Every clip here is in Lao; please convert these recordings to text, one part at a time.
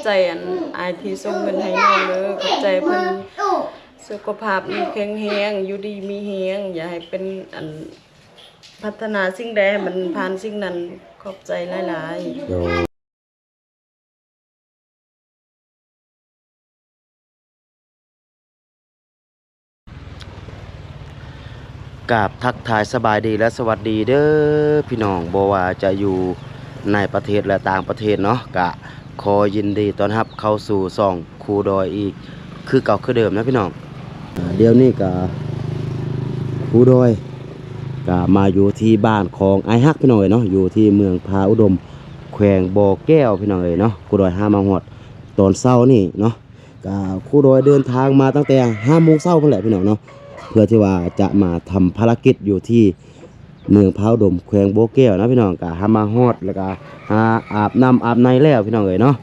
ໃຈອັນອ້າຍທີ່ສົ່ງເງິນໃຫ້ນ້ອງເດີ. ຂອບໃຈເພິ່ນ ສຸຂະພາບດີແຂງແຮງ ຢູ່ດີມີແຮງ ຢ່າໃຫ້ເປັນອັນ ພັດທະນາສິ່ງໃດໃຫ້ມັນຜ່ານສິ່ງນັ້ນ. ຂອບໃຈຫຼາຍໆ. ໂດຍ. ກາບທັກທາຍສະບາຍດີ ແລະ ສະຫວັດດີເດີພີ່ນ້ອງ ບໍ່ວ່າຈະຢູ່ໃນປະເທດ ແລະ ຕ່າງປະເທດເນາະ, ກະຂໍຍິນດີຕ້ອນຮັບເຂົ້າສູ່ຊ່ອງຄູດອຍອີກຄືເກົ່າຄືເດີມນະພີ່ນ້ອງ. ອ່າ ດຽວນີ້ກະຄູດອຍກະມາຢູ່ທີ່ບ້ານຂອງອ້າຍຮັກພີ່ນ້ອງເອີຍເນາະ, ຢູ່ທີ່ເມືອງຜາອຸດົມ ແຂວງບໍ່ແກ້ວພີ່ນ້ອງເອີຍເນາະ. ຄູດອຍຫາມາຮອດຕອນເຊົ້ານີ້ເນາະ. ກະຄູດອຍເດີນທາງມາຕັ້ງແຕ່ຫ້າໂມງເຊົ້າພຸ້ນແຫຼະພີ່ນ້ອງເນາະ, ເພື່ອທີ່ວ່າຈະມາທຳພາລະກິດຢູ່ທີ່ເມືອງຜາອຸດົມ ແຂວງບໍ່ແກ້ວນະພີ່ນ້ອງ. ກະຫາມາຮອດ ແລ້ວກະຫາອາບນ້ຳອາບໃນແລ້ວພີ່ນ້ອງເອີຍເນາະ.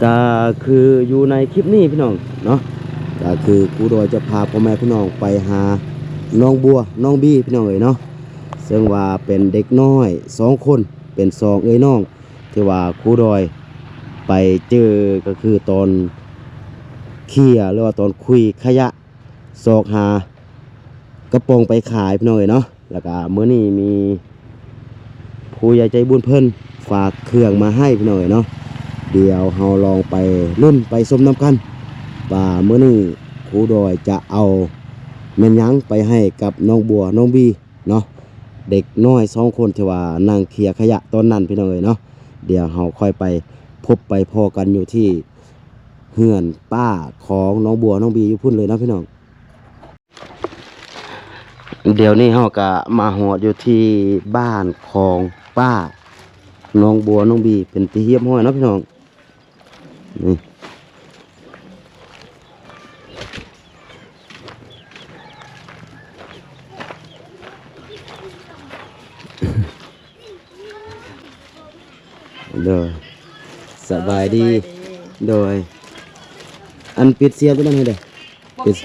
ກະຄືຢູ່ໃນຄລິບນີ້ພີ່ນ້ອງເນາະ, ກະຄືຄູດອຍຈະພາພໍ່ແມ່ພີ່ນ້ອງໄປຫານ້ອງບົວ ນ້ອງບີພີ່ນ້ອງເອີຍເນາະ, ເຊິ່ງວ່າເປັນເດັກນ້ອຍສອງຄົນ ເປັນສອງເອື້ອຍນ້ອງ ທີ່ວ່າຄູດອຍໄປເຈີ ກໍຄືຕອນເຄຍ ຫຼືວ່າຕອນຂຸຍຂະຫຍະ ຊອກຫາກະປ໋ອງໄປຂາຍພີ່ນ້ອງເອີຍເນາະ. ແລ້ວກະມື້ນີ້ມີຜູ້ໃຫຍ່ໃຈບຸນເພິ່ນຝາກເຄື່ອງມາໃຫ້ພີ່ນ້ອງເອີຍເນາະ. ດຽວເຮົາລອງໄປລຸ້ນໄປຊົມນຳກັນ ວ່າມື້ນີ້ຄູດອຍຈະເອົາແມ່ນຫຍັງໄປໃຫ້ກັບນ້ອງບົວ ນ້ອງບີ ເນາະ, ເດັກນ້ອຍສອງຄົນທີ່ວ່ານັ່ງເຄຍຂະຫຍະຕອນນັ້ນພີ່ນ້ອງເອີຍເນາະ. ດຽວເຮົາຄ່ອຍໄປພົບໄປພໍ້ກັນຢູ່ທີ່ເຮືອນປ້າຂອງນ້ອງບົວ ນ້ອງບີຢູ່ພຸ້ນເລີຍເນາະພີ່ນ້ອງ. ດຽວນີ້ເຮົາກະມາຮອດຢູ່ທີ່ບ້ານຂອງປ້ານ້ອງບົວ ນ້ອງບີ ເປັນທີ່ຮຽບຮ້ອຍເນາະພີ່ນ້ອງ. ນີ້ ໂດຍ ສະບາຍດີ. ສະບາຍດີ. ໂດຍ ອັນ ປິດສຽງຕົວນັ້ນໃຫ້ເດີ້. ປິດ.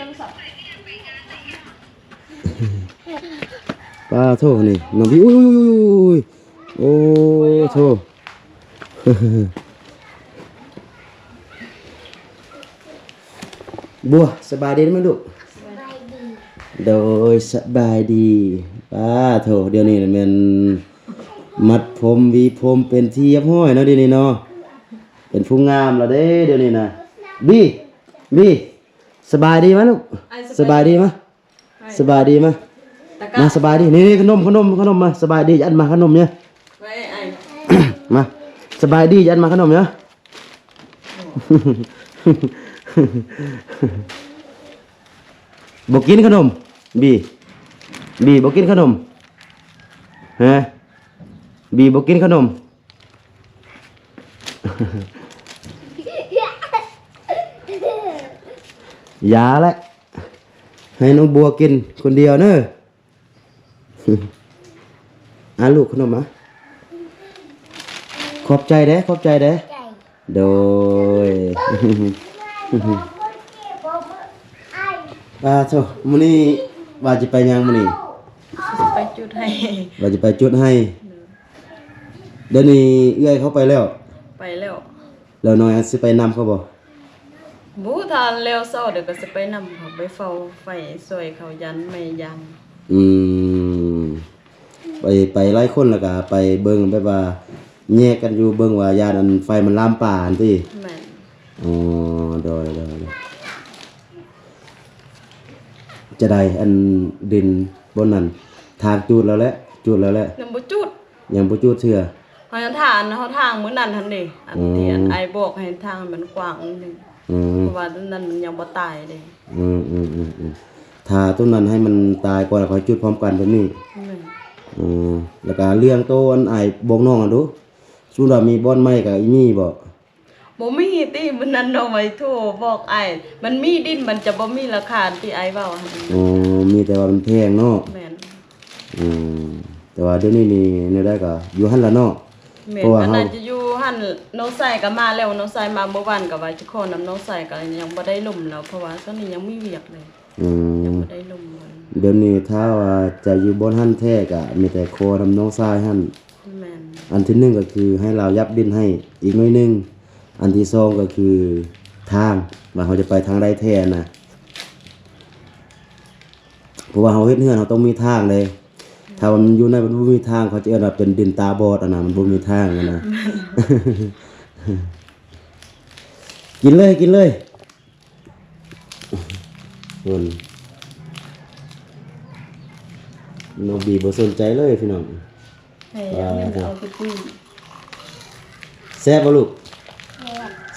ປາໂທ ນີ້ນ້ອງບີ ອຸ້ຍ ອຸ້ຍ ອຸ້ຍ ອຸ້ຍ ໂອ້ໂທ. ບົວ ສະບາຍດີໄດ້ໄໝລູກ? ສະບາຍດີ. ໂດຍ ສະບາຍດີ. ປາໂທ ດຽວນີ້ແມ່ນມັດຜົມ ຫວີຜົມເປັນທີ່ຮຽບຮ້ອຍເນາະ ດຽວນີ້ເນາະ, ເປັນຜູ້ງາມແລ້ວເດ້ ດຽວນີ້ນະ. ບີ ບີ ສະບາຍດີມາລູກ. ອ້າຍ ສະບາຍດີ ສະບາຍດີມາ. ສະບາຍດີມາ. ຕະກະ ມາ ສະບາຍດີ. ນີ້ ນີ້ ຂະໜົມ ຂະໜົມ ຂະໜົມ ມາ ສະບາຍດີ ອັນມາຂະໜົມເນາະ. ໄວ້ອ້າຍ ມາ ສະບາຍດີ ອັນມາຂະໜົມເນາະ. ບໍ່ກິນຂະໜົມ ບີ ບີ ບໍ່ກິນຂະໜົມ ຮະ ບີ ບໍ່ກິນຂະໜົມ. ຢ່າແຫຼະ ໃຫ້ນ້ອງບົວກິນຄົນດຽວເນີ. ອາ ລູກຂະໜົມມາ. ຂອບໃຈເດ້ ຂອບໃຈເດ້. ໂດຍ. ອາ ໂທ້ ມື້ນີ້ວ່າຈະໄປຫຍັງມື້ນີ້? ຊິໄປຈຸດໄຮ່. ວ່າຈະໄປຈຸດໄຮ່. ໂດຍ. ດຽວນີ້ເອື້ອຍເຂົາໄປແລ້ວ? ໄປແລ້ວ. ແລ້ວນ້ອງແອນຊິໄປນຳເຂົາບໍ່? ບໍ່ ຖ້າແລ້ວເຊົ້າດຽວກໍຊິໄປນຳເຂົາ ໄປເຝົ້າໄຟຊ່ວຍເຂົາ ຢ້ານໄໝ້ຍ່າງ. ອືມ ໄປ ໄປຫຼາຍຄົນ ແລ້ວກໍໄປເບິ່ງ ແບບວ່າແຍກກັນຢູ່ ເບິ່ງວ່າຢ້ານອັນໄຟມັນລາມປ່າຫັ້ນຕິ? ແມ່ນ. ອໍ ໂດຍ ໂດຍ ໂດຍ. ຈະໄດ້ອັນດິນບ່ອນນັ້ນ ທາງຈູດແລ້ວແຫຼະ ຈູດແລ້ວແຫຼະ? ຍັງບໍ່ຈູດ. ຍັງບໍ່ຈູດເທື່ອ. ເຮົາຍັງຖາງ ເຮົາຖາງມື້ນັ້ນຫັ້ນເດ ອັນ ອືມ ທີ່ອັນອ້າຍບອກໃຫ້ຖາງໃຫ້ມັນກວ້າງໜຶ່ງ. ອືມ ເພາະວ່າຕົວນັ້ນມັນຍັງບໍ່ຕາຍເດ. ອືມ ອືມ ອືມ ອືມ ຖ້າຕົວນັ້ນໃຫ້ມັນຕາຍກ່ອນ ແລ້ວຄ່ອຍຈູດພ້ອມກັນແບບນີ້. ແມ່ນ. ອືມ ແລ້ວກະເລື່ອງໂຕອັນອ້າຍບອກນ້ອງຫັ້ນດູ ສົມມຸດວ່າມີບ່ອນໃໝ່ກະມີບໍ່? ບໍ່ມີຕິ ມື້ນັ້ນນ້ອງໄວ້ໂທບອກອ້າຍ ມັນມີດິນ ມັນຈະບໍ່ມີລາຄາທີ່ອ້າຍເວົ້າຫັ້ນ. ອໍ ມີແຕ່ວ່າມັນແພງເນາະ. ແມ່ນ. ອືມ ແຕ່ວ່າດຽວນີ້ນີ້ແນວໃດກໍຢູ່ຫັ້ນລະເນາະ. ແມ່ນ. ເພາະວ່າ ອັນ ເຮົາ ໜ້າຈະຢູ່ຫັ້ນ ນ້ອງຊາຍກໍມາແລ້ວ ນ້ອງຊາຍມາມື້ວານ ກໍວ່າຈະຂໍນຳນ້ອງຊາຍ ກໍຍັງບໍ່ໄດ້ລົມແລ້ວ ເພາະວ່າຊ່ວງນີ້ຍັງມີວຽກເລີຍ. ອືມ ຍັງບໍ່ໄດ້ລົມ. ດຽວນີ້ຖ້າວ່າຈະຢູ່ບ່ອນຫັ້ນແທ້ ກໍມີແຕ່ຂໍນຳນ້ອງຊາຍຫັ້ນ. ແມ່ນ. ອັນທີໜຶ່ງກໍຄືໃຫ້ລາວຫຍັບດິນໃຫ້ອີກໜ້ອຍໜຶ່ງ, ອັນທີສອງກໍຄືທາງ ວ່າເຮົາຈະໄປທາງໃດແທ້ນະ. ເພາະວ່າເຮົາເຮັດເຮືອນ ເຮົາຕ້ອງມີທາງເດ້. ຖ້າມັນຢູ່ໃນ ມັນບໍ່ມີທາງ ເຂົາຈະເອີ້ນວ່າເປັນດິນຕາບອດຫັ້ນນະ, ມັນບໍ່ມີທາງຫັ້ນນະ. ກິນເລີຍ ກິນເລີຍ. ເພິ່ນ ນ້ອງບີບໍ່ສົນໃຈເລີຍພີ່ນ້ອງ. ໃຫ້ເອົາເງິນເອົາໄປຊື້. ແຊບບໍ່ລູກ?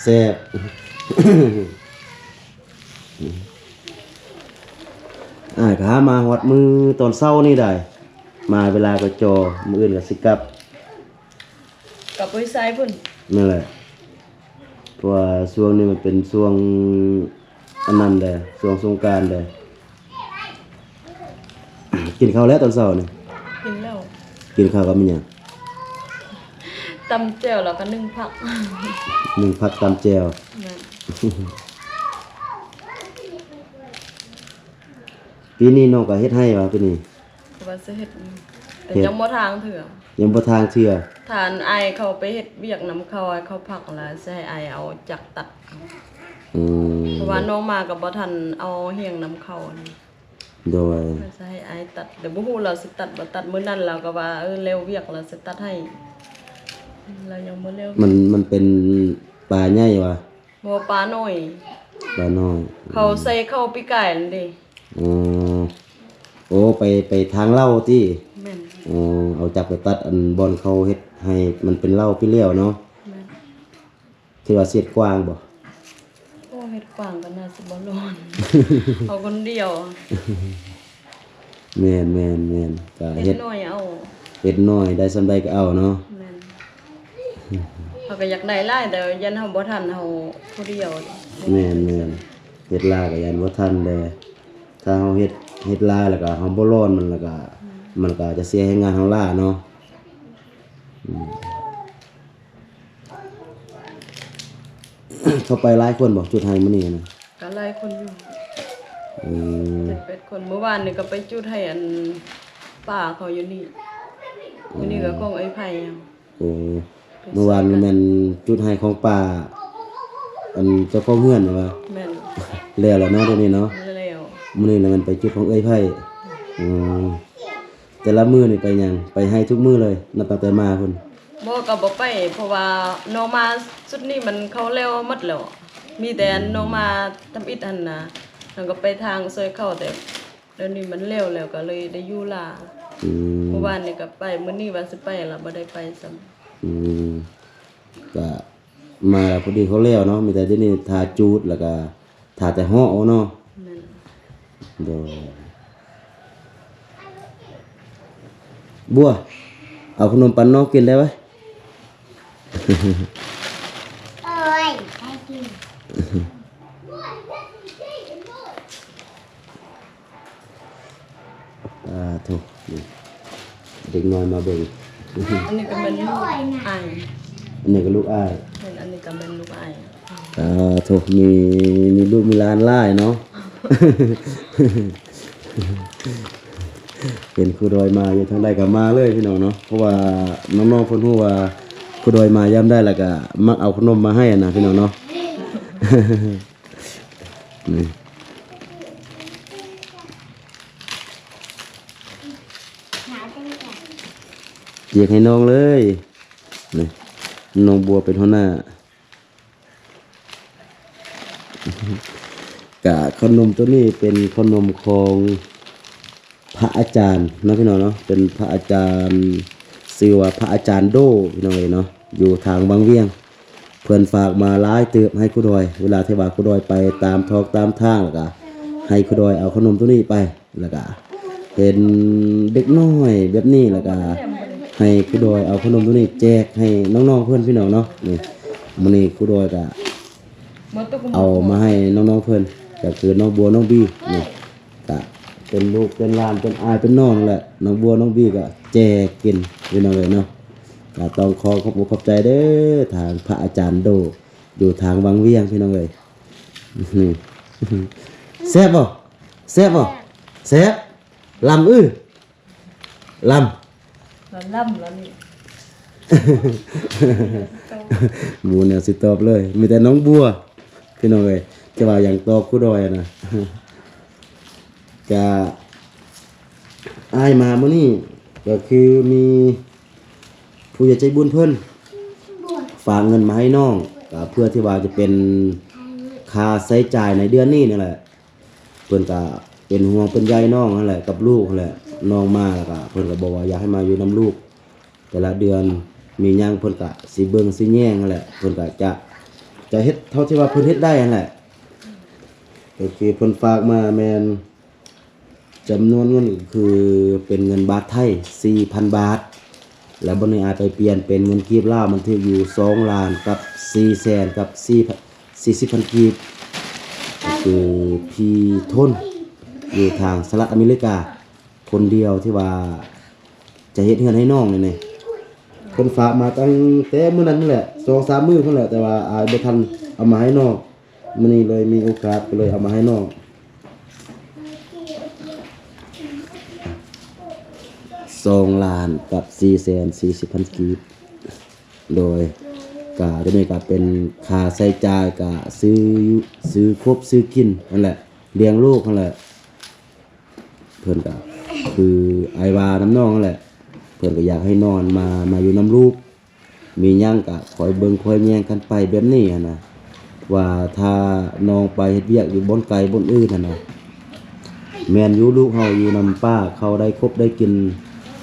ແຊບ. ອ້າຍກໍຫາມາຮອດມື້ຕອນເຊົ້ານີ້ໄດ໋. ມາເວລາກໍຈໍ ມື້ອື່ນກໍຊິກັບ. ກັບໄປໃສພຸ້ນ? ນັ້ນແຫຼະ. ເພາະວ່າຊ່ວງນີ້ມັນເປັນຊ່ວງອັນນັ້ນແດ່ ຊ່ວງສົງການແດ່. ກິນເຂົ້າແລ້ວຕອນເຊົ້ານີ້? ກິນແລ້ວ. ກິນເຂົ້າກັບຫຍັງ? ຕຳແຈ່ວ ແລ້ວກໍໜຶ້ງຜັກ. ໜຶ້ງຜັກຕຳແຈ່ວ. ແມ່ນ. ປີນີ້ນ້ອງກໍເຮັດໄຮ່ຫວາ ປີນີ້? ກໍວ່າຊິເຮັດ ແຕ່ ເຮັດ ຍັງບໍ່ທາງເທື່ອ. ຍັງບໍ່ທາງເທື່ອ. ຖ້າອັນອ້າຍເຂົາໄປເຮັດວຽກນຳເຂົາ ໃຫ້ເຂົາພັກແລ້ວ ຊິໃຫ້ອ້າຍເອົາຈັກຕັດເອົາ. ອືມ. ເພາະວ່ານ້ອງມາກໍບໍ່ທັນເອົາຮຽງນຳເຂົາ. ໂດຍ. ກໍຊິໃຫ້ອ້າຍຕັດ ແຕ່ບໍ່ຮູ້ລາວຊິຕັດບໍ່ຕັດ. ມື້ນັ້ນລາວກໍວ່າ ເອີ ແລ້ວວຽກລາວຊິຕັດໃຫ້. ລາວຍັງບໍ່ແລ້ວ. ມັນ ມັນເປັນປາໃຫຍ່ຫວາ? ບໍ່ ປານ້ອຍ. ປານ້ອຍ. ເຂົາໃສ່ເຂົ້າປີກາຍນັ້ນເດ້. ອໍ ໂອ້ ໄປ ໄປທາງເລົ້າຕິ? ແມ່ນ. ອໍ ເອົາຈັກໄປຕັດອັນບ່ອນເຂົາເຮັດໃຫ້ມັນເປັນເລົ້າປີແລ້ວເນາະ. ແມ່ນ. ຄິດວ່າຊິເຮັດກວ້າງບໍ່? ໂອ້ ເຮັດກວ້າງກໍໜ້າຊິບໍ່ລອດ ເຮົາຄົນດຽວ. ແມ່ນໆໆ ກະເຮັດ ເຮັດໜ້ອຍເອົາ ເຮັດໜ້ອຍ ໄດ້ສ່ຳໃດກໍເອົາເນາະ. ແມ່ນ. ເຮົາກໍຢາກໄດ້ຫຼາຍ ແຕ່ຢ້ານເຮົາບໍ່ທັນ ເຮົາຜູ້ດຽວ. ແມ່ນໆ ເຮັດຫຼາຍກໍຢ້ານບໍ່ທັນແດ່. ຖ້າເຮົາເຮັດ ເຮັດຫຼາຍແລ້ວກໍເຮົາບໍ່ລອນມັນ ແລ້ວກໍ ອືມ ມັນກໍຈະເສຍແຮງງານເຮົາຫຼາຍເນາະ. ອືມ. ເຂົາໄປຫຼາຍຄົນບໍ່ ຈູດໄຮ່ມື້ນີ້ນະ? ກໍຫຼາຍຄົນຢູ່. ອືມ. ເຈັດແປດຄົນ. ມື້ວານນີ້ກໍໄປຈູດໄຮ່ອັນປ້າເຂົາຢູ່ນີ້. ອືມ. ມື້ນີ້ກໍຂອງເອື້ອຍໄພ. ໂອ້ ໄປຊ່ວຍກັນ. ມື້ວານນີ້ແມ່ນຈູດໄຮ່ຂອງປ້າ ອັນເຈົ້າຂອງເຮືອນແມ່ນບໍ່? ແມ່ນ. ແລ້ວລະເນາະ ດຽວນີ້ເນາະ. ແລ້ວ. ມື້ນີ້ລະແມ່ນໄປຈູດຂອງເອື້ອຍໄພ. ອືມ. ແຕ່ລະມື້ນີ້ໄປຫຍັງ? ໄປໄຮ່ທຸກມື້ເລີຍ ນັບຕັ້ງແຕ່ມາພຸ້ນ? ບໍ່ ກໍບໍ່ໄປ ເພາະວ່ານ້ອງມາຊຸດນີ້ມັນເຂົາແລ້ວໝົດແລ້ວ. ມີແຕ່ ອືມ ນ້ອງມາທຳອິດຫັ້ນນະ ນ້ອງກໍໄປທາງຊ່ວຍເຂົາ ແຕ່ດຽວນີ້ມັນແລ້ວແລ້ວ ກໍເລີຍໄດ້ຢູ່ລາ. ອືມ. ເມື່ອວານນີ້ກໍໄປ ມື້ນີ້ວ່າຊິໄປລະ ບໍ່ໄດ້ໄປຊ້ຳ. ອືມ. ກະມາລະພໍດີເຂົາແລ້ວເນາະ ມີແຕ່ດຽວນີ້ຖ້າຈູດ ແລ້ວກະ ຖ້າແຕ່ເຫາະເອົາເນາະ. ແມ່ນ. ໂດຍ. ບົວ ເອົາຂະໜົມປັນນ້ອງກິນໄດ້ໄວ. ໂອ້ຍ ໄດ້ກິນ. ອາ ໂທ້ ນີ້ ເດັກນ້ອຍມາເບິ່ງ. ອັນນີ້ກໍແມ່ນລູກອ້າຍ. ອັນນີ້ກໍລູກອ້າຍ. ແມ່ນ ອັນນີ້ກໍແມ່ນລູກອ້າຍ. ອາ ໂທ້ ມີ ມີລູກມີຫຼານຫຼາຍເນາະ. ເຫັນຄູດອຍມາຢູ່ທາງໃດກໍມາເລີຍພີ່ນ້ອງເນາະ ເພາະວ່ານ້ອງໆເພິ່ນຮູ້ວ່າຄູດອຍມາຍາມໃດ ແລ້ວກໍມັກເອົາຂະໜົມມາໃຫ້ນະພີ່ນ້ອງເນາະ. ນີ້ ແຈກໃຫ້ນ້ອງເລີຍ. ນີ້ ນ້ອງບົວເປັນຫົວໜ້າ. ກະຂະໜົມໂຕນີ້ເປັນຂະໜົມຂອງພະອາຈານເນາະພີ່ນ້ອງເນາະ ເປັນພະອາຈານ ຊື່ວ່າພະອາຈານໂດ ພີ່ນ້ອງເອີຍເນາະ ຢູ່ທາງວັງວຽງ. ເພິ່ນຝາກມາຫຼາຍເຕີບໃຫ້ຄູດອຍ ເວລາທີ່ວ່າຄູດອຍໄປຕາມທອກຕາມທາງ ແລ້ວກະໃຫ້ຄູດອຍເອົາຂະໜົມໂຕນີ້ໄປ. ແລ້ວກະເຫັນເດັກນ້ອຍແບບນີ້ ແລ້ວກະໃຫ້ຄູດອຍເອົາຂະໜົມໂຕນີ້ແຈກໃຫ້ນ້ອງໆເພິ່ນພີ່ນ້ອງເນາະ. ນີ້ ມື້ນີ້ຄູດອຍກະເອົາມາໃຫ້ນ້ອງໆເພິ່ນ ກະຄືນ້ອງບົວ ນ້ອງບີ ນີ້ ກະເປັນລູກເປັນຫຼານເປັນອ້າຍເປັນນ້ອງນັ້ນແຫຼະ. ນ້ອງບົວ ນ້ອງບີກະແຈກກິນພີ່ນ້ອງເອີຍເນາະ. ກະຕ້ອງຂໍຂອບອົກຂອບໃຈເດີ ທາງພະອາຈານໂດ ຢູ່ທາງວັງວຽງພີ່ນ້ອງເອີຍ. ແຊບບໍ່? ແຊບບໍ່? ແຊບ. ລຳ ອື ລຳ ລຳລະນີ້. ບໍ່ມີແນວຊິຕອບເລີຍ ມີແຕ່ນ້ອງບົວ ພີ່ນ້ອງເອີຍ ຈະວ່າຫຍັງຕອບຄູດອຍຫັ້ນນະ. ກະອ້າຍມາມື້ນີ້ ກະຄືມີຜູ້ໃຫຍ່ໃຈບຸນເພິ່ນຝາກເງິນມາໃຫ້ນ້ອງ ກະເພື່ອທີ່ວ່າຈະເປັນຄ່າໃຊ້ຈ່າຍໃນເດືອນນີ້ນີ້ແຫຼະ. ເພິ່ນກະເປັນຫ່ວງເປັນໃຍນ້ອງຫັ້ນແຫຼະ ກັບລູກຫັ້ນແຫຼະ. ນ້ອງມາແລ້ວກະເພິ່ນກະບອກວ່າຢາກໃຫ້ມາຢູ່ນຳລູກ ແຕ່ລະເດືອນມີຫຍັງເພິ່ນກະຊິເບິ່ງຊິແຍງຫັ້ນແຫຼະ. ເພິ່ນກະຈະ ຈະເຮັດເທົ່າທີ່ວ່າເພິ່ນເຮັດໄດ້ຫັ້ນແຫຼະ. ກໍຄືເພິ່ນຝາກມາແມ່ນຈຳນວນເງິນກໍຄືເປັນເງິນບາດໄທສີ່ພັນບາດ ແລ້ວບັດນີ້ອາໄປປ່ຽນເປັນເງິນກີບລາວ ມັນຖືກຢູ່ສອງລ້ານກັບສີ່ແສນກັບສີ່ ສີ່ສິບພັນກີບ ກໍຄືພີ່ທົນ ຢູ່ທາງສະຫະລັດອາເມລິກາ ຄົນດຽວທີ່ວ່າຈະເຮັດເຮືອນໃຫ້ນ້ອງນີ້ແຫຼະ. ເພິ່ນຝາກມາຕັ້ງແຕ່ມື້ນັ້ນແຫຼະ ສອງສາມມື້ພຸ້ນແຫຼະ ແຕ່ວ່າອ້າຍບໍ່ທັນເອົາມາໃຫ້ນ້ອງ. ມື້ນີ້ເລີຍມີໂອກາດ ກໍເລີຍເອົາມາໃຫ້ນ້ອງ ສອງລ້ານກັບສີ່ແສນສີ່ສິບພັນກີບ. ໂດຍ ກະໂຕນີ້ກະເປັນຄ່າໃຊ້ຈ່າຍ ກະຊື້ ຊື້ຄົບຊື້ກິນຫັ້ນແຫຼະ ລ້ຽງລູກຫັ້ນແຫຼະ. ເພິ່ນກະຄືອ້າຍວ່ານຳນ້ອງຫັ້ນແຫຼະ ເພິ່ນກະຢາກໃຫ້ນ້ອງມາ ມາຢູ່ນຳລູກ ມີຫຍັງກະຄອຍເບິ່ງຄອຍແຍງກັນໄປແບບນີ້ຫັ້ນນະ ວ່າຖ້ານ້ອງໄປເຮັດວຽກຢູ່ບ່ອນໄກບ່ອນອື່ນຫັ້ນນະ ແມ່ນຢູ່ ລູກເຮົາຢູ່ນຳປ້າ ເຂົາໄດ້ຄົບໄດ້ກິນ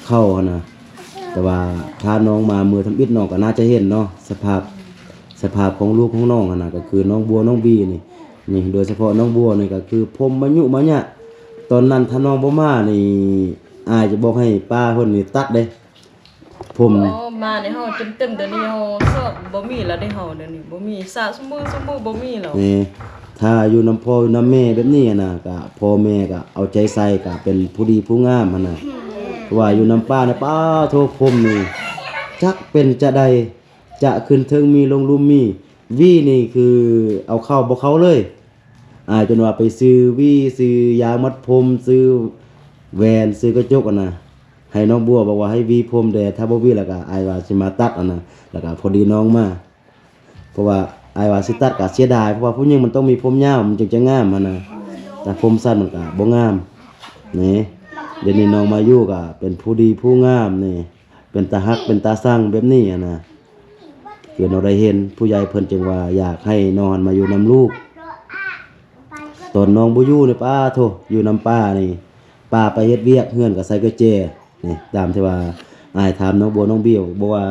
ເຂົ້າຫັ້ນນະ. ແຕ່ວ່າຖ້ານ້ອງມາມື້ທຳອິດ ນ້ອງກໍໜ້າຈະເຫັນເນາະ ສະພາບ ສະພາບຂອງລູກຂອງນ້ອງຫັ້ນນະ ກໍຄືນ້ອງບົວນ້ອງບີນີ້ ນີ້ ໂດຍສະເພາະນ້ອງບົວນີ້ກໍຄືຜົມມາຍຸມາຍະ. ຕອນນັ້ນຖ້ານ້ອງບໍ່ມານີ້ ອ້າຍຈະບອກໃຫ້ປ້າເພິ່ນນີ້ຕັດເດ້ ຜົມ. ໂອ້ ມາໃນເຮົາເຕັມໆ ດຽວນີ້ເຮົາຊອກບໍ່ມີແລ້ວເດ້ເຮົາ ດຽວນີ້ບໍ່ມີ ສະຊຸມື້ຊຸມື້ບໍ່ມີແລ້ວ. ນີ້ ຖ້າຢູ່ນຳພໍ່ຢູ່ນຳແມ່ແບບນີ້ຫັ້ນນະ ກະພໍ່ແມ່ກະເອົາໃຈໃສ່ ກະເປັນຜູ້ດີຜູ້ງາມຫັ້ນນະ. ເພາະວ່າຢູ່ນຳປ້ານະ ປ້າໂທ ຜົມນີ້ຈັກເປັນຈະໃດ ຈະຂຶ້ນເທິງມີລົງລຸ່ມມີ ຫວີນີ້ຄືເອົາເຂົ້າບໍ່ເຂົ້າເລີຍ. ອ້າຍຈົນວ່າໄປຊື້ຫວີ ຊື້ຢາງມັດຜົມ ຊື້ແວ່ນ ຊື້ກະຈົກຫັ້ນນະ ໃຫ້ນ້ອງບົວ ບອກວ່າໃຫ້ຫວີຜົມແດ່ ຖ້າບໍ່ຫວີແລ້ວກະອ້າຍວ່າຊິມາຕັດຫັ້ນນະ ແລ້ວກະພໍດີນ້ອງມາ. ເພາະວ່າອ້າຍວ່າຊິຕັດກະເສຍດາຍ ເພາະວ່າຜູ້ຍິງມັນຕ້ອງມີຜົມຍາວ ມັນຈຶ່ງຈະງາມຫັ້ນນະ ແຕ່ຜົມສັ້ນມັນກະບໍ່ງາມ. ນີ້ ດຽວນີ້ນ້ອງມາຢູ່ກະເປັນຜູ້ດີຜູ້ງາມນີ້ ເປັນຕາຮັກເປັນຕາຊັງແບບນີ້ຫັ້ນນະ. ຄືນ້ອງໄດ້ເຫັນ ຜູ້ໃຫຍ່ເພິ່ນຈຶ່ງວ່າຢາກໃຫ້ນ້ອງຫັ້ນມາຢູ່ນຳລູກ. ຕອນນ້ອງບໍ່ຢູ່ນີ້ ປ້າໂທ ຢູ່ນຳປ້ານີ້ ປ້າໄປເຮັດວຽກ ເຮືອນກໍໃສ່ກະແຈ. ນີ້ ຕາມທີ່ວ່າອ້າຍຖາມນ້ອງບົວນ້ອງບີ ບອກວ່າ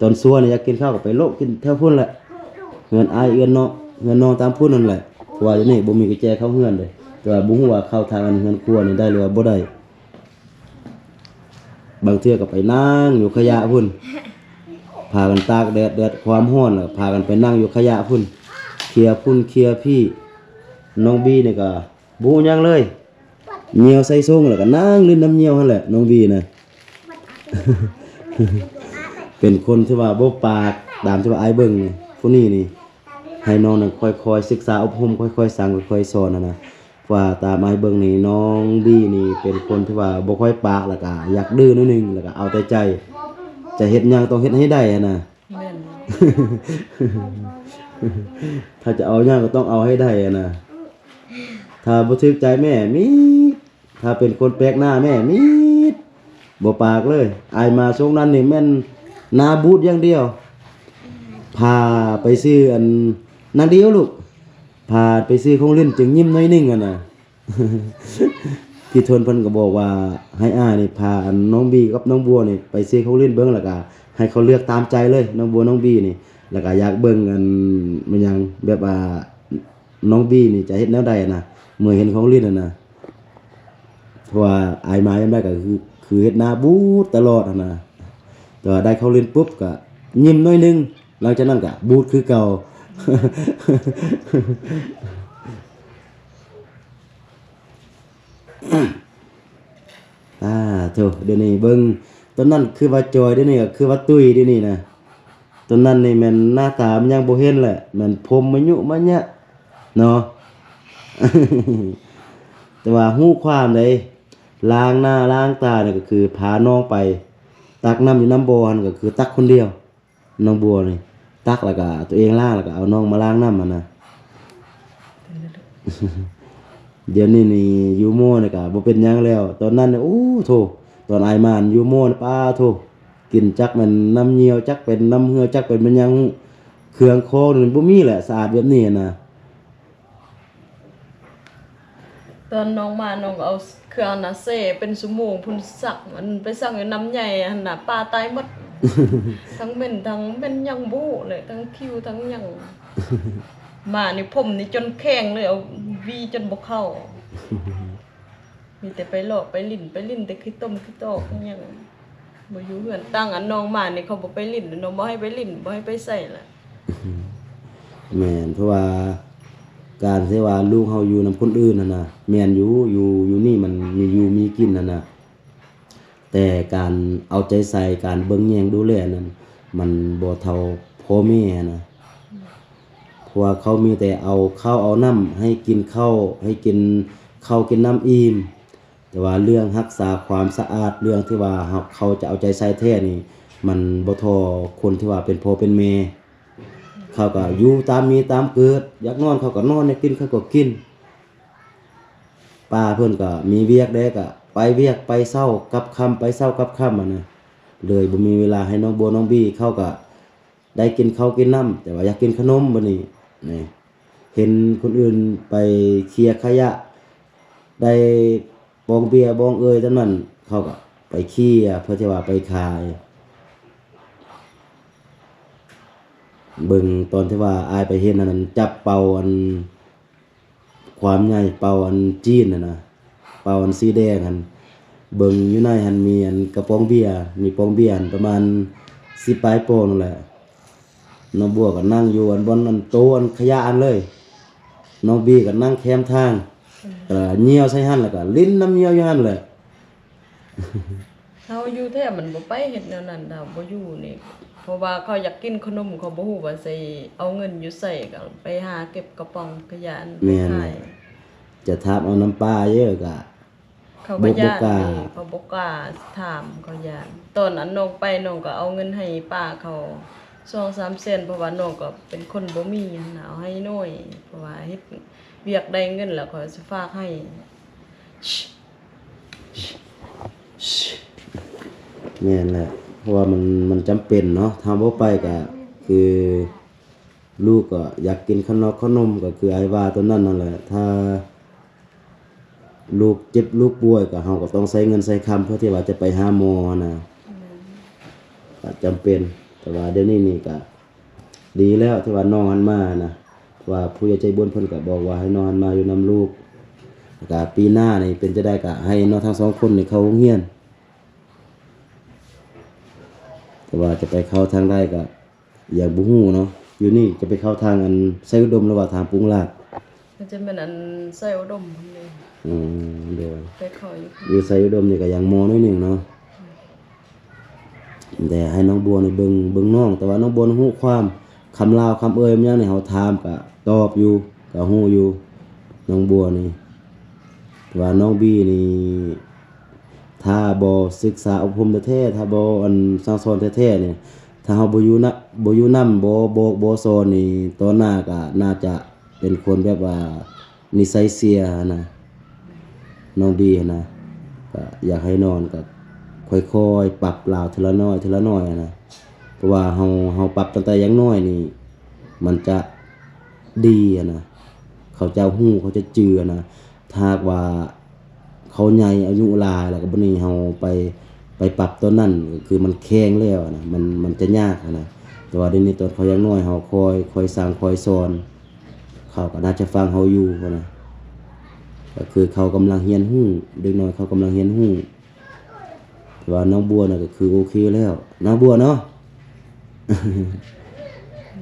ຕອນຊົ່ວນີ້ຢາກກິນເຂົ້າກໍໄປໂລະກິນແຖວພຸ້ນແຫຼະ ເຮືອນອ້າຍເອື້ອນນ້ອງ ເຮືອນນ້ອງຕາມພຸ້ນນັ້ນແຫຼະ. ເພາະວ່າດຽວນີ້ບໍ່ມີກະແຈເຂົ້າເຮືອນເດ້ ແຕ່ວ່າບໍ່ຮູ້ວ່າເຂົ້າທາງອັນເຮືອນຄົວນີ້ໄດ້ຫຼືວ່າບໍ່ໄດ້. ບາງເທື່ອກໍໄປນັ່ງຢູ່ຂະຫຍະພຸ້ນ ພາກັນຕາກແດດ ແດດຄວາມຮ້ອນ ແລ້ວພາກັນໄປນັ່ງຢູ່ຂະຫຍະພຸ້ນ ເຄຍພຸ້ນເຄຍພີ້. ນ້ອງບີນີ້ກໍບໍ່ຮູ້ຫຍັງເລີຍ ຍ່ຽວໃສ່ຊົງ ແລ້ວກໍນັ່ງຫຼິ້ນນຳຍ່ຽວຫັ້ນແຫຼະ ນ້ອງບີນະ. ເປັນຄົນທີ່ວ່າບໍ່ປາກ ຕາມທີ່ວ່າອ້າຍເບິ່ງນີ້ ຜູ້ນີ້ນີ້ ໃຫ້ນ້ອງນັ້ນຄ່ອຍໆສຶກສາອົບຮົມ ຄ່ອຍໆສັ່ງ ຄ່ອຍໆສອນຫັ້ນນະ. ວ່າຕາມອ້າຍເບິ່ງນີ້ ນ້ອງບີນີ້ເປັນຄົນທີ່ວ່າບໍ່ຄ່ອຍປາກ ແລ້ວກະຢາກດື້ໜ້ອຍໜຶ່ງ ແລ້ວກະເອົາແຕ່ໃຈ ຈະເຮັດຫຍັງຕ້ອງເຮັດໃຫ້ໄດ້ຫັ້ນນະ. ແມ່ນ ຖ້າຈະເອົາຫຍັງກໍຕ້ອງເອົາໃຫ້ໄດ້ຫັ້ນນະ. ຖ້າບໍ່ຖືກໃຈແມ່ມີດ ຖ້າເປັນຄົນແປກໜ້າແມ່ມີດ ບໍ່ປາກເລີຍ. ອ້າຍມາຊ່ວງນັ້ນນີ້ແມ່ນໜ້າບູດຢ່າງດຽວ ພາໄປຊື້ອັນ ນັກດຽວລູກ ພາໄປຊື້ຂອງຫຼິ້ນຈຶ່ງຍິ້ມໜ້ອຍໜຶ່ງຫັ້ນນະ. ພີ່ທົນເພິ່ນກໍບອກວ່າໃຫ້ອ້າຍນີ້ພາອັນນ້ອງບີກັບນ້ອງບົວນີ້ໄປຊື້ຂອງຫຼິ້ນເບິ່ງ ແລ້ວກະໃຫ້ເຂົາເລືອກຕາມໃຈເລີຍ ນ້ອງບົວນ້ອງບີນີ້ ແລ້ວກະຢາກເບິ່ງອັນ ແມ່ນຫຍັງ ແບບວ່ານ້ອງບີນີ້ຈະເຮັດແນວໃດນະ ເມື່ອເຫັນຂອງຫຼິ້ນຫັ້ນນະ. ເພາະວ່າອ້າຍມາຍາມໃດກໍຄື ຄືເຮັດໜ້າບູດຕະຫຼອດຫັ້ນນະ ແຕ່ວ່າໄດ້ເຂົ້າຫຼິ້ນປຸບກໍຍິ້ມໜ້ອຍໜຶ່ງ ຫຼັງຈາກນັ້ນກໍບູດຄືເກົ່າ. ອາ ໂທ້ ດຽວນີ້ເບິ່ງ ຕອນນັ້ນຄືວ່າຈ່ອຍ ດຽວນີ້ກໍຄືວ່າຕຸ້ຍ ດຽວນີ້ນະ. ຕອນນັ້ນນີ້ແມ່ນໜ້າຕາມັນຍັງບໍ່ເຫັນແຫຼະ ແມ່ນຜົມມາຍຸມາຍະເນາະ ແຕ່ວ່າຮູ້ຄວາມໃດ ລ້າງໜ້າລ້າງຕານີ້ກໍຄືພານ້ອງໄປ ຕັກນ້ຳຢູ່ນ້ຳບໍ່ຫັ້ນກໍຄືຕັກຄົນດຽວ. ນ້ອງບົວນີ້ຕັກແລ້ວກໍຕົວເອງລ້າງ ແລ້ວກໍເອົານ້ອງມາລ້າງນ້ຳຫັ້ນນະ. ດຽວນີ້ນີ້ຢູ່ໝໍນີ້ກໍບໍ່ເປັນຫຍັງແລ້ວ. ຕອນນັ້ນນີ້ ໂອ້ໂທ້ ຕອນອ້າຍມາຢູ່ໝໍນີ້ ປາໂທ້ ກິນຈັກແມ່ນນ້ຳຍ່ຽວ ຈັກເປັນນ້ຳເຫື່ອ ຈັກເປັນແມ່ນຫຍັງ ເຄື່ອງຂອງນີ້ບໍ່ມີແຫຼະ ສະອາດແບບນີ້ນະ. ຕອນນ້ອງມາ ນ້ອງກໍເອົາເຄື່ອງນະແຊ່ເປັນຊົ່ວໂມງພຸ້ນ ຊັກ ອັນໄປຊັກຢູ່ນ້ຳໃຫຍ່ຫັ້ນນະ ປາຕາຍໝົດ ທັງເໝັນ ທັງເໝັນຫຍັງບໍ່ຮູ້ເລີຍ ທັງຄິວທັງຫຍັງ. ມານີ້ຜົມນີ້ຈົນແຂງເລີຍ ເອົາຫວີຈົນບໍ່ເຂົ້າ ມີແຕ່ໄປເລາະໄປຫຼິ້ນ ໄປຫຼິ້ນແຕ່ຂີ້ຕົມຂີ້ຕອກຫຍັງ ບໍ່ຢູ່ເຮືອນ. ຕັ້ງອັນນ້ອງມານີ້ ເຂົາບໍ່ໄປຫຼິ້ນ ນ້ອງບໍ່ໃຫ້ໄປຫຼິ້ນ ບໍ່ໃຫ້ໄປໃສລະ. ແມ່ນ ເພາະວ່າການທີ່ວ່າລູກເຮົາຢູ່ນຳຄົນອື່ນຫັ້ນນະ ແມ່ນຢູ່ ຢູ່ ຢູ່ນີ້ມັນມີຢູ່ມີກິນຫັ້ນນະ ແຕ່ການເອົາໃຈໃສ່ ການເບິ່ງແຍງດູແລນັ້ນ ມັນບໍ່ເທົ່າພໍ່ແມ່ຫັ້ນນະ. ເພາະວ່າເຂົາມີແຕ່ເອົາເຂົ້າເອົານ້ຳໃຫ້ກິນເຂົ້າ ໃຫ້ກິນເຂົ້າກິນນ້ຳອີ່ມ ແຕ່ວ່າເລື່ອງຮັກສາຄວາມສະອາດ ເລື່ອງທີ່ວ່າເຮົາ ເຂົາຈະເອົາໃຈໃສ່ແທ້ນີ້ ມັນບໍ່ທໍ່ຄົນທີ່ວ່າເປັນພໍ່ເປັນແມ່. ເຂົາກໍຢູ່ຕາມມີຕາມເກີດ ຢາກນອນເຂົາກໍນອນ ຢາກກິນເຂົາກໍກິນ. ປ້າເພິ່ນກໍມີວຽກແດ່ ກໍໄປວຽກ ໄປເຊົ້າກັບຄ່ຳ ໄປເຊົ້າກັບຄ່ຳຫັ້ນນະ ເລີຍບໍ່ມີເວລາໃຫ້ນ້ອງບົວນ້ອງບີ ເຂົາກໍ ໄດ້ກິນເຂົ້າກິນນ້ຳ ແຕ່ວ່າຢາກກິນຂະໜົມບັດນີ້ ນີ້ ເຫັນຄົນອື່ນໄປເຄຍຂະຫຍະ ໄດ້ປອງເບຍປອງເອີຍຕອນນັ້ນ ເຂົາກໍໄປເຄຍ ເພື່ອທີ່ວ່າໄປຂາຍ. ເບິ່ງຕອນທີ່ວ່າອ້າຍໄປເຫັນອັນນັ້ນ ຈັບເປົາອັນ ຄວາມໃຫຍ່ເປົາອັນຈີນຫັ້ນນະ ເປົາອັນສີແດງຫັ້ນ ເບິ່ງຢູ່ໃນຫັ້ນມີອັນກະປ໋ອງເບຍ ມີປ໋ອງເບຍຫັ້ນປະມານສິບປາຍປ໋ອງນັ້ນແຫຼະ. ນ້ອງບົວກໍນັ່ງຢູ່ອັນບ່ອນອັນໂຕະອັນຂະຫຍະຫັ້ນເລີຍ ນ້ອງບີກໍນັ່ງແຄມທາງ ກໍຍ່ຽວໃສ່ຫັ້ນ ແລ້ວກໍຫຼິ້ນນ້ຳຍ່ຽວຢູ່ຫັ້ນແຫຼະ. ເຮົາຢູ່ແທ້ມັນບໍ່ໄປເຮັດແນວນັ້ນດອກ ບໍ່ຢູ່ນີ້ ເພາະວ່າເຂົາຢາກກິນຂະໜົມ ເຂົາບໍ່ຮູ້ວ່າຊິເອົາເງິນຢູ່ໃສ ກໍໄປຫາເກັບກະປ໋ອງຂະຫຍະຫັ້ນໄປຂາຍ. ຈະຖາມເອົານຳປ້າເອີຍ ກະເຂົາກໍຢ້ານ ເຂົາບໍ່ກ້າຖາມ ເຂົາຢ້ານ. ຕອນອັນນ້ອງໄປ ນ້ອງກໍເອົາເງິນໃຫ້ປ້າເຂົາສອງສາມແສນ ເພາະວ່ານ້ອງກໍເປັນຄົນບໍ່ມີຫັ້ນນະ ເອົາໃຫ້ໜ້ອຍ ເພາະວ່າເຮັດວຽກໄດ້ເງິນແລ້ວ ຂ້ອຍຊິຝາກໃຫ້. ແມ່ນແຫຼະ ເພາະວ່າມັນ ມັນຈຳເປັນເນາະ ຖ້າບໍ່ໄປກະຄືລູກກໍຢາກກິນຂະໜອກຂະໜົມ ກໍຄືອ້າຍວ່າຕົວນັ້ນນັ້ນແຫຼະ. ຖ້າລູກເຈັບລູກປ່ວຍ ກໍເຮົາກໍຕ້ອງໃຊ້ເງິນໃຊ້ຄຳ ເພື່ອທີ່ວ່າຈະໄປຫາໝໍຫັ້ນນະ ກໍຈຳເປັນ. ແຕ່ວ່າດຽວນີ້ນີ້ກໍ ດີແລ້ວທີ່ວ່ານ້ອງຫັ້ນມານະ ເພາະວ່າຜູ້ໃຫຍ່ໃຈບຸນເພິ່ນກໍບອກວ່າໃຫ້ນ້ອງຫັ້ນມາຢູ່ນຳລູກ ແລ້ວກະປີໜ້ານີ້ເປັນຈັ່ງໃດກະໃຫ້ນ້ອງທັງສອງຄົນນີ້ເຂົ້າໂຮງຮຽນ. ແຕ່ວ່າຈະໄປເຂົ້າທາງໃດກະຍັງບໍ່ຮູ້ເນາະ ຢູ່ນີ້ຈະໄປເຂົ້າທາງອັນໄຊອຸດົມ ຫຼືວ່າທາງປຸງລາດ? ມັນຈະແມ່ນອັນໄຊອຸດົມພຸ້ນເດ. ອືມ ໂດຍ ໄປເຂົ້າຢູ່ ຢູ່ໄຊອຸດົມນີ້ກໍຍັງມໍໜ້ອຍໜຶ່ງເນາະ. ແຕ່ໃຫ້ນ້ອງບົວນີ້ເບິ່ງ ເບິ່ງນ້ອງ ແຕ່ວ່ານ້ອງບົວນີ້ຮູ້ຄວາມ ຄຳລາວຄຳເອີຍມັນຫຍັງນີ້ ເຮົາຖາມກະຕອບຢູ່ ກະຮູ້ຢູ່ ນ້ອງບົວນີ້. ແຕ່ວ່ານ້ອງບີນີ້ ຖ້າບໍ່ສຶກສາອົບຮົມແທ້ໆ ຖ້າບໍ່ອັນສັ່ງສອນແທ້ໆນີ້ ຖ້າເຮົາບໍ່ຢູ່ນະ ບໍ່ຢູ່ນຳ ບໍ່ບອກບໍ່ສອນນີ້ ຕອນໜ້າກະໜ້າຈະເປັນຄົນແບບວ່າ ນິໄສເສຍຫັ້ນນະ ນ້ອງບີຫັ້ນນະ. ກະຢາກໃຫ້ນ້ອງກະຄ່ອຍໆປັບລາວເທື່ອລະໜ້ອຍເທື່ອລະໜ້ອຍຫັ້ນນະ ເພາະວ່າເຮົາ ເຮົາປັບຕັ້ງແຕ່ຍັງນ້ອຍນີ້ ມັນຈະດີຫັ້ນນະ ເຂົາຈະຮູ້ ເຂົາຈະຈື່ຫັ້ນນະ. ຖ້າຫາກວ່າເຂົາໃຫຍ່ອາຍຸຫຼາຍແລ້ວ ກະບັດນີ້ເຮົາໄປ ໄປປັບຕອນນັ້ນ ກະຄືມັນແຂງແລ້ວຫັ້ນນະ ມັນ ມັນຈະຍາກຫັ້ນນະ. ແຕ່ວ່າດຽວນີ້ຕອນເຂົາຍັງນ້ອຍ ເຮົາຄ່ອຍ ຄ່ອຍສັ່ງຄ່ອຍສອນ ເຂົາກໍໜ້າຈະຟັງເຮົາຢູ່ຫັ້ນນະ ກໍຄືເຂົາກຳລັງຮຽນຮູ້ ເດັກນ້ອຍເຂົາກຳລັງຮຽນຮູ້. ແຕ່ວ່ານ້ອງບົວນະກໍຄືໂອເຄແລ້ວ ນ້ອງບົວເນາະ.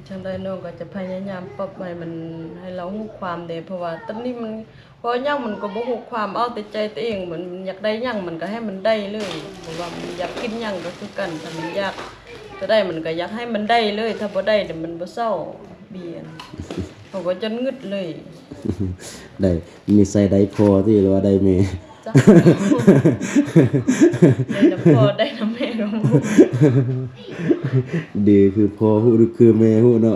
ຈັ່ງໃດນ້ອງກໍຈະພະຍາຍາມປັບໃຫ້ມັນ ໃຫ້ລາວຮູ້ຄວາມເດ້ ເພາະວ່າຕອນນີ້ມັນ ເວົ້າຫຍັງມັນກໍບໍ່ຮູ້ຄວາມ ເອົາແຕ່ໃຈຕົວເອງ ມັນຢາກໄດ້ຫຍັງມັນກໍໃຫ້ມັນໄດ້ເລີຍ ບໍ່ວ່າມັນຢາກກິນຫຍັງກໍຄືກັນ ຖ້າມັນຢາກຕົວໃດມັນກໍຢາກໃຫ້ມັນໄດ້ເລີຍ ຖ້າບໍ່ໄດ້ມັນບໍ່ເຊົາ ບີນ ເຮົາກໍຈົນງຶດເລີຍ. ໄດ້ນິໄສໄດ້ພໍ່ຕິ ຫຼືວ່າໄດ້ແມ່? ຈັກ ໄດ້ນຳພໍ່ໄດ້ນຳແມ່ກໍບໍ່ຮູ້ ດື້ຄືພໍ່ຮູ້ ຫຼືຄືແມ່ຮູ້ເນາະ.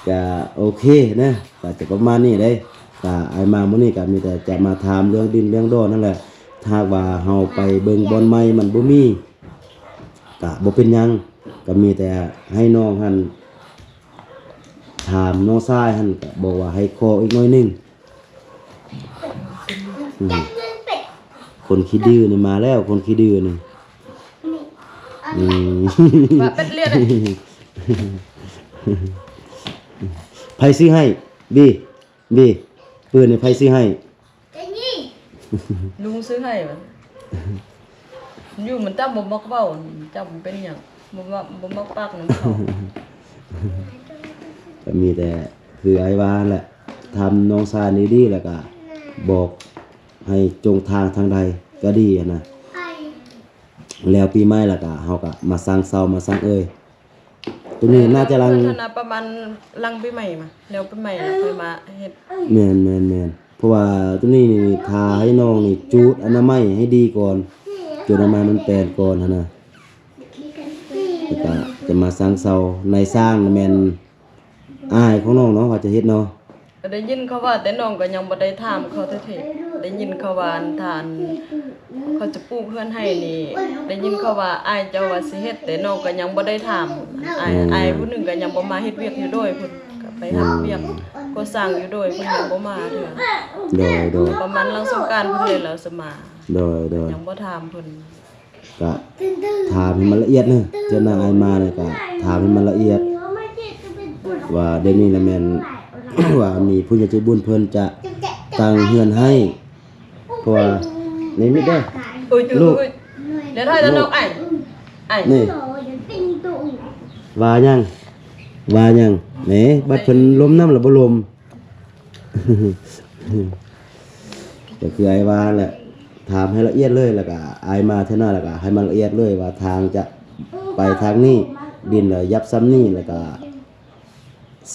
ກະໂອເຄນະ ກະຈະປະມານນີ້ເດ້. ກະອ້າຍມາມື້ນີ້ກະມີແຕ່ຈະມາຖາມເລື່ອງດິນເລື່ອງດອນນັ້ນແຫຼະ. ຖ້າຫາກວ່າເຮົາໄປເບິ່ງບ່ອນໃໝ່ມັນບໍ່ມີ ກະບໍ່ເປັນຫຍັງ ກະມີແຕ່ໃຫ້ນ້ອງຫັ້ນ ຖາມນ້ອງຊາຍຫັ້ນ ກະບອກວ່າໃຫ້ຂໍອີກໜ້ອຍໜຶ່ງ. ອືມ ຄົນຂີ້ດື້ນີ້ມາແລ້ວ ຄົນຂີ້ດື້ນີ້. ອືມ ວ່າເປັດລຽນ ໃຜຊື້ໃຫ້? ບີ ບີ ປືນນີ້ໃຜຊື້ໃຫ້? ລຸງຊື້ໃຫ້ຫວາ? ຢູ່ມັນຈຳບໍ່ມັກເວົ້າ ຈຳເປັນຫຍັງ ບໍ່ມັກ ບໍ່ມັກປາກນຳເຂົາ. ກະມີແຕ່ຄືອ້າຍວ່າຫັ້ນແຫຼະ ຖາມນ້ອງຊາຍນີ້ດີ ແລ້ວກະບອກໃຫ້ຈົງທາງທາງໃດກະດີຫັ້ນນະ. ແລ້ວປີໃໝ່ແລ້ວກະເຮົາກະມາສັ່ງເຊົາມາສັ່ງເອີຍ. ໂຕນີ້ໜ້າຈະຫຼັງ ເພິ່ນຫັ້ນນະ ປະມານຫຼັງປີໃໝ່ມາ ແລ້ວປີໃໝ່ແລ້ວຄ່ອຍມາເຮັດ. ແມ່ນໆໆ ເພາະວ່າໂຕນີ້ນີ້ຖ້າໃຫ້ນ້ອງນີ້ຈູດອະນາໄມໃຫ້ດີກ່ອນ ຈູດອະນາໄມມັນແປນກ່ອນຫັ້ນນະ ແລ້ວກະຈະມາສັ່ງເຊົາ. ນາຍຊ່າງແມ່ນອ້າຍຂອງນ້ອງເນາະ ວ່າຈະເຮັດເນາະ. ກໍໄດ້ຍິນເຂົາວ່າ ແຕ່ນ້ອງກໍຍັງບໍ່ໄດ້ຖາມເຂົາແທ້ໆ. ໄດ້ຍິນເຂົາວ່າ ອັນ ຖ້າ ອັນ ເຂົາຈະປູກເຮືອນໃຫ້ນີ້ ໄດ້ຍິນເຂົາວ່າອ້າຍເຈົ້າວ່າຊິເຮັດ ແຕ່ນ້ອງກໍຍັງບໍ່ໄດ້ຖາມ. ອ້າຍ ອືມ ອ້າຍຜູ້ໜຶ່ງກໍຍັງບໍ່ມາເຮັດວຽກຢູ່ໂດຍພຸ້ນ ກໍໄປຮັບ ອືມ ວຽກກໍ່ສ້າງຢູ່ໂດຍພຸ້ນ ຍັງບໍ່ມາເທື່ອ. ໂດຍໆ ປະມານຫຼັງສົງການພຸ້ນເລີຍລາວຊິມາ. ໂດຍໆ ຍັງບໍ່ຖາມເພິ່ນ. ກະຖາມໃຫ້ມັນລະອຽດເນາະ ເທື່ອໜ້າອ້າຍມານີ້ກະຖາມໃຫ້ມັນລະອຽດ ວ່າດຽວນີ້ລະແມ່ນ ວ່າມີຜູ້ໃຫຍ່ໃຈບຸນເພິ່ນຈະຕັ້ງເຮືອນໃຫ້ ເພາະວ່າ ນີ້ມິດເດີ ໂອ້ຍ ລູກ ໂອ້ຍ ດຽວຖອຍແລ້ວນ້ອງ ອ້າຍ ອ້າຍ ນີ້ ວ່າຫຍັງ ວ່າຫຍັງ ແໝ ບັດເພິ່ນລົມນຳລະບໍ່ລົມ. ກໍຄືອ້າຍວ່າແຫຼະ ຖາມໃຫ້ລະອຽດເລີຍ ແລ້ວກະອ້າຍມາເທື່ອໜ້າ ແລ້ວກະໃຫ້ມັນລະອຽດເລີຍວ່າທາງຈະໄປທາງນີ້ ດິນລະຫຍັບຊ່ຳນີ້ ແລ້ວກະ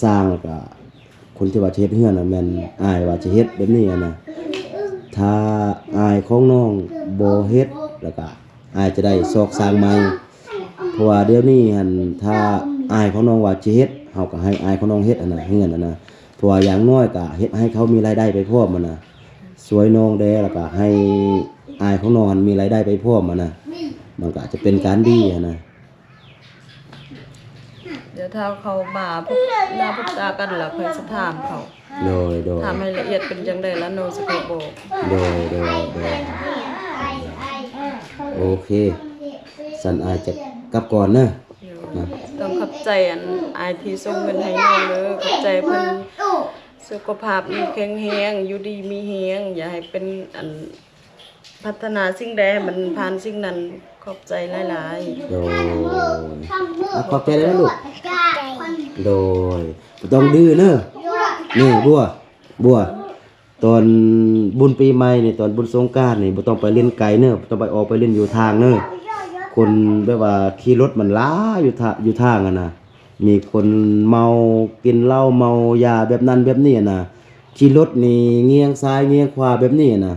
ສ້າງ ແລ້ວກະຄົນທີ່ວ່າຈະເຮັດເຮືອນນະ ແມ່ນອ້າຍວ່າຈະເຮັດແບບນີ້ຫັ້ນນະ. ຖ້າອ້າຍຂອງນ້ອງບໍ່ເຮັດ ແລ້ວກະ ອ້າຍຈະໄດ້ຊອກສ້າງໃໝ່ ເພາະວ່າດຽວນີ້ຫັ້ນ ຖ້າອ້າຍຂອງນ້ອງວ່າຈະເຮັດ ເຮົາກໍໃຫ້ອ້າຍຂອງນ້ອງເຮັດຫັ້ນນະ ເຮືອນຫັ້ນນະ ເພາະວ່າຢ່າງໜ້ອຍກໍເຮັດໃຫ້ເຂົາມີລາຍໄດ້ໄປພ້ອມຫັ້ນນະ ຊ່ວຍນ້ອງແດ່ ແລ້ວກໍໃຫ້ອ້າຍຂອງນ້ອງຫັ້ນມີລາຍໄດ້ໄປພ້ອມຫັ້ນນະ ມັນກໍອາດຈະເປັນການດີຫັ້ນນະ. ດຽວຖ້າເຂົາມາພົບໜ້າພົບຕາກັນແລ້ວ ຂ້ອຍຊິຖາມເຂົາ. ໂດຍໆ ຖາມໃຫ້ລະອຽດເປັນຈັ່ງໃດລະນ້ອງຊິຄ່ອຍບອກ. ໂດຍໆໆ ໂອເຄ ຊັ້ນອ້າຍຈະກັບກ່ອນເດີ. ຕ້ອງຂອບໃຈອັນອ້າຍທີ່ສົ່ງເງິນໃຫ້ນ້ອງເດີ ຂອບໃຈເພິ່ນ ສຸຂະພາບແຂງແຮງ ຢູ່ດີມີແຮງ ຢ່າໃຫ້ເປັນອັນ ພັດທະນາສິ່ງໃດໃຫ້ມັນຜ່ານສິ່ງນັ້ນ ຂອບໃຈຫຼາຍໆ. ໂດຍ ອ່ະ ຂອບໃຈຫຼາຍໆລູກ. ໂດຍ ບໍ່ຕ້ອງດື້ເນີ. ນີ້ບົວ ບົວ ຕອນບຸນປີໃໝ່ນີ້ ຕອນບຸນສົງການນີ້ ບໍ່ຕ້ອງໄປຫຼິ້ນໄກເນີ ບໍ່ຕ້ອງໄປອອກໄປຫຼິ້ນຢູ່ທາງເນີ. ຄົນແບບວ່າຂີ່ລົດມັນຫຼາຍຢູ່ທາ ຢູ່ທາງຫັ້ນນະ ມີຄົນເມົາ ກິນເຫຼົ້າເມົາຢາແບບນັ້ນແບບນີ້ຫັ້ນນະ ຂີ່ລົດນີ້ງຽງຊ້າຍງຽງຂວາແບບນີ້ຫັ້ນນະ.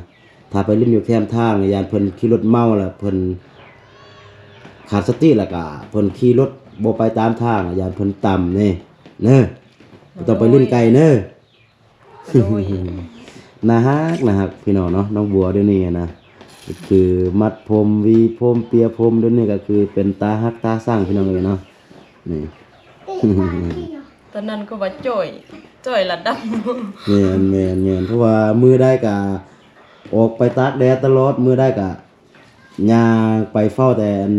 ຖ້າໄປຫຼິ້ນຢູ່ແຄມທາງ ຢ້ານເພິ່ນຂີ່ລົດເມົາ ແລ້ວເພິ່ນຂາດສະຕິ ແລ້ວກະເພິ່ນຂີ່ລົດບໍ່ໄປຕາມທາງ ຢ້ານເພິ່ນຕຳນີ້ເນີ ບໍ່ຕ້ອງໄປຫຼິ້ນໄກເນີ. ໂດຍ ໜ້າຮັກ ໜ້າຮັກພີ່ນ້ອງເນາະ ນ້ອງບົວດຽວນີ້ນະ ກໍຄືມັດຜົມ ຫວີຜົມ ເປຍຜົມ ດຽວນີ້ກໍຄືເປັນຕາຮັກຕາຊັງພີ່ນ້ອງເອີຍເນາະ ນີ້. ຕອນນັ້ນກໍວ່າຈ້ອຍ ຈ້ອຍລະດຳ. ແມ່ນໆໆ ເພາະວ່າມື້ໃດກະອອກໄປຕາກແດດຕະຫຼອດ ມື້ໃດກະຍ່າງໄປເຝົ້າແຕ່ອັນ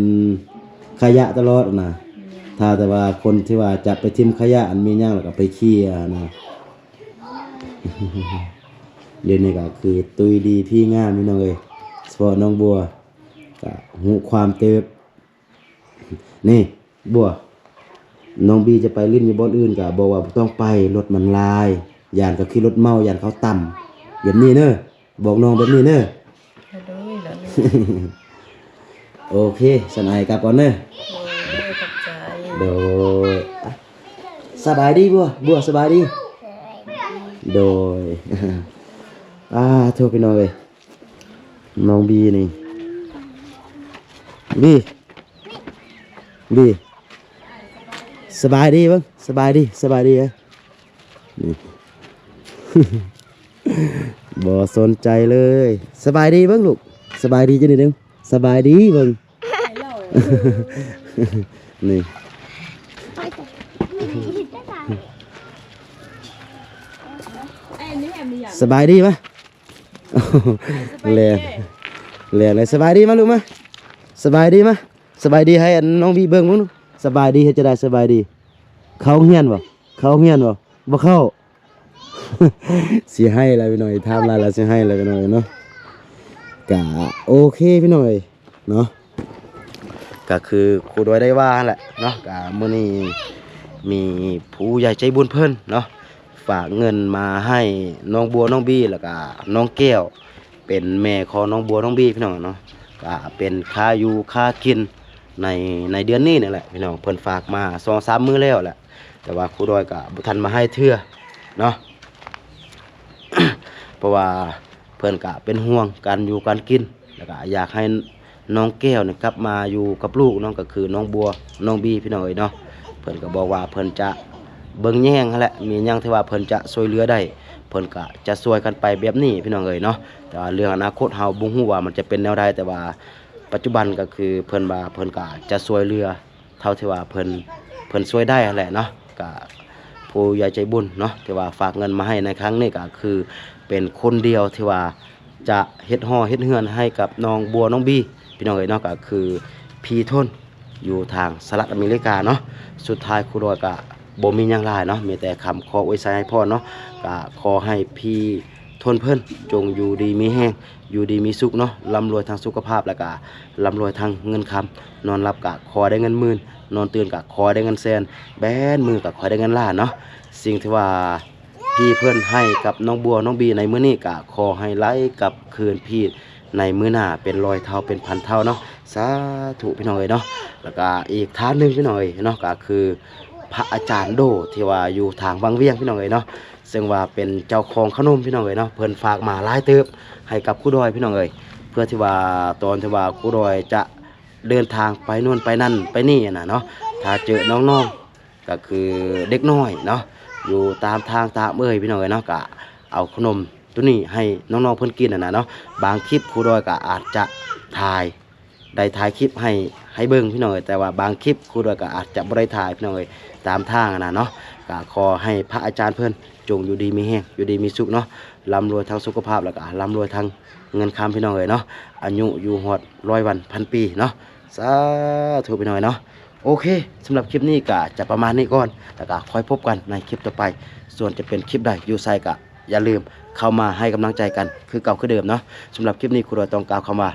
ຂະຫຍະຕະຫຼອດນະ. ຖ້າແຕ່ວ່າຄົນທີ່ວ່າຈະໄປຖິ້ມຂະຫຍະ ອັນມີຫຍັງແລ້ວກໍໄປເຄຍນະ. ດຽວນີ້ກໍຄືຕຸ້ຍດີພີງາມພີ່ນ້ອງເອີຍ ສະເພາະນ້ອງບົວກະຮູ້ຄວາມເຕີບ. ນີ້ບົວ ນ້ອງບີຈະໄປຫຼິ້ນຢູ່ບ່ອນອື່ນກະບອກວ່າບໍ່ຕ້ອງໄປ ລົດມັນຫຼາຍ ຢ້ານເຂົາຂີ່ລົດເມົາ ຢ້ານເຂົາຕຳ ແບບນີ້ເນີ ບອກນ້ອງແບບນີ້ເນີ. ໂດຍ ໂອເຄ ຊັ້ນອ້າຍກັບກ່ອນເນີ. ໂດຍ ຂອບໃຈ. ໂດຍ ອ່ະ ສະບາຍດີບົວ ບົວ ສະບາຍດີ. ໂດຍ ອ່າ ໂທ ພີ່ນ້ອງເອີຍ ນ້ອງບີນີ້ ບີ ບີ ສະບາຍດີເບິ່ງ ສະບາຍດີ ສະບາຍດີເອີຍ ນີ້ ບໍ່ສົນໃຈເລີຍ. ສະບາຍດີເບິ່ງລູກ ສະບາຍດີຈັ່ງໃດເບິ່ງ ສະບາຍດີເບິ່ງ ນີ້ ສະບາຍດີມາ ແລ່ນ ແລ່ນເລີຍ. ສະບາຍດີມາລູກມາ ສະບາຍດີມາ ສະບາຍດີໃຫ້ອັນນ້ອງບີເບິ່ງເບິ່ງດູ. ສະບາຍດີເຮັດຈັ່ງໃດ ສະບາຍດີ ເຂົ້າໂຮງຮຽນບໍ່ ເຂົ້າໂຮງຮຽນບໍ່ ບໍ່ເຂົ້າ ຊິໄຫ້ແລ້ວພີ່ນ້ອງ ຖາມຫຼາຍແລ້ວຊິໄຫ້ແລ້ວພີ່ນ້ອງເນາະ. ກະໂອເຄພີ່ນ້ອງເອີຍເນາະ ກະຄືຄູດອຍໄດ້ວ່າຫັ້ນແຫຼະເນາະ ກະມື້ນີ້ມີຜູ້ໃຫຍ່ໃຈບຸນເພິ່ນເນາະ ຝາກເງິນມາໃຫ້ນ້ອງບົວ ນ້ອງບີ ແລ້ວກະນ້ອງແກ້ວ ເປັນແມ່ຂອງນ້ອງບົວ ນ້ອງບີ ພີ່ນ້ອງເນາະ ກະເປັນຄ່າຢູ່ຄ່າກິນໃນ ໃນເດືອນນີ້ນີ້ແຫຼະພີ່ນ້ອງ ເພິ່ນຝາກມາສອງສາມມື້ແລ້ວແຫຼະ ແຕ່ວ່າຄູດອຍກະບໍ່ທັນມາໃຫ້ເທື່ອເນາະ ເພາະວ່າເພິ່ນກະເປັນຫ່ວງການຢູ່ການກິນ ແລ້ວກະຢາກໃຫ້ນ້ອງແກ້ວນີ້ກັບມາຢູ່ກັບລູກເນາະ ກະຄືນ້ອງບົວ ນ້ອງບີ ພີ່ນ້ອງເອີຍເນາະ. ເພິ່ນກະບອກວ່າເພິ່ນຈະເບິ່ງແຍງຫັ້ນແຫຼະ ມີຫຍັງທີ່ວ່າເພິ່ນຈະຊ່ວຍເຫຼືອໄດ້ ເພິ່ນກະຈະຊ່ວຍກັນໄປແບບນີ້ພີ່ນ້ອງເອີຍເນາະ. ແຕ່ວ່າເລື່ອງອະນາຄົດເຮົາບໍ່ຮູ້ວ່າມັນຈະເປັນແນວໃດ ແຕ່ວ່າປັດຈຸບັນກະຄືເພິ່ນວ່າເພິ່ນກະຈະຊ່ວຍເຫຼືອ ເທົ່າທີ່ວ່າເພິ່ນ ເພິ່ນຊ່ວຍໄດ້ຫັ້ນແຫຼະເນາະ. ກະຜູ້ໃຫຍ່ໃຈບຸນເນາະ ທີ່ວ່າຝາກເງິນມາໃຫ້ໃນຄັ້ງນີ້ ກະຄືເປັນຄົນດຽວທີ່ວ່າຈະເຮັດຫໍເຮັດເຮືອນໃຫ້ກັບນ້ອງບົວ ນ້ອງບີ ພີ່ນ້ອງເອີຍເນາະ ກະຄືພີ່ທົນ ຢູ່ທາງສະຫະລັດອາເມລິກາເນາະ. ສຸດທ້າຍຄູດອຍກະບໍ່ມີຫຍັງຫຼາຍເນາະ ມີແຕ່ຄຳຂໍອວຍໄຊໃຫ້ພອນເນາະ ກະຂໍໃຫ້ພີ່ ທົນເພິ່ນ ຈົ່ງຢູ່ດີມີແຮງ ຢູ່ດີມີສຸກເນາະ ລ່ຳລວຍທາງສຸຂະພາບ ແລ້ວກະລ່ຳລວຍທາງເງິນຄຳ ນອນຫຼັບກະຂໍໄດ້ເງິນໝື່ນ ນອນຕື່ນກະຂໍໄດ້ເງິນແສນ ແບນມືກະຂໍໄດ້ເງິນລ້ານເນາະ. ສິ່ງທີ່ວ່າພີ່ເພິ່ນໃຫ້ກັບນ້ອງບົວ ນ້ອງບີໃນມື້ນີ້ ກະຂໍໃຫ້ໄຫຼກັບຄືນພີ່ໃນມື້ໜ້າເປັນຮ້ອຍເທົ່າເປັນພັນເທົ່າເນາະ ສາທຸພີ່ນ້ອງເອີຍເນາະ. ແລ້ວກະອີກທ່ານໜຶ່ງພີ່ນ້ອງເອີຍເນາະ ກະຄືພະອາຈານໂດ ທີ່ວ່າຢູ່ທາງວັງວຽງພີ່ນ້ອງເອີຍເນາະ ເຊິ່ງວ່າເປັນເຈົ້າຂອງຂະໜົມພີ່ນ້ອງເອີຍເນາະ ເພິ່ນຝາກມາຫຼາຍເຕີບໃຫ້ກັບຄູດອຍພີ່ນ້ອງເອີຍ ເພື່ອທີ່ວ່າຕອນທີ່ວ່າຄູດອຍຈະເດີນທາງໄປໂນ່ນໄປນັ້ນໄປນີ້ຫັ້ນນະເນາະ ຖ້າເຈີນ້ອງໆ ກະຄືເດັກນ້ອຍເນາະ ຢູ່ຕາມທາງຕາມເອີ່ຍພີ່ນ້ອງເອີຍເນາະ ກະເອົາຂະໜົມໂຕນີ້ໃຫ້ນ້ອງໆເພິ່ນກິນຫັ້ນນະເນາະ. ບາງຄລິບຄູດອຍກະອາດຈະຖ່າຍ ໄດ້ຖ່າຍຄລິບໃຫ້ ໃຫ້ເບິ່ງພີ່ນ້ອງເອີຍ ແຕ່ວ່າບາງຄລິບຄູດອຍກະອາດຈະບໍ່ໄດ້ຖ່າຍພີ່ນ້ອງເອີຍ ຕາມທາງຫັ້ນນະເນາະ. ກະຂໍໃຫ້ພະອາຈານເພິ່ນຈົ່ງຢູ່ດີມີແຮງ ຢູ່ດີມີສຸກເນາະ ລ່ຳລວຍທາງສຸຂະພາບ ແລ້ວກະລ່ຳລວຍທາງເງິນຄຳພີ່ນ້ອງເອີຍເນາະ ອາຍຸຢູ່ຮອດຮ້ອຍວັນພັນປີເນາະ ສາທຸພີ່ນ້ອງເອີຍເນາະ. ໂອເຄ ສຳລັບຄລິບນີ້ກະຈະປະມານນີ້ກ່ອນ ແລ້ວກະຄ່ອຍພົບກັນໃນຄລິບຕໍ່ໄປ ສ່ວນຈະເປັນຄລິບໃດຢູ່ໃສກະຢ່າລືມເຂົ້າມາໃຫ້ກຳລັງໃຈກັນຄືເກົ່າຄືເດີມເນາະ. ສຳລັບຄລິບນີ້ຄູດອຍຕ້ອງກ່າວຄຳວ່າ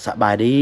ສະບາຍດີ.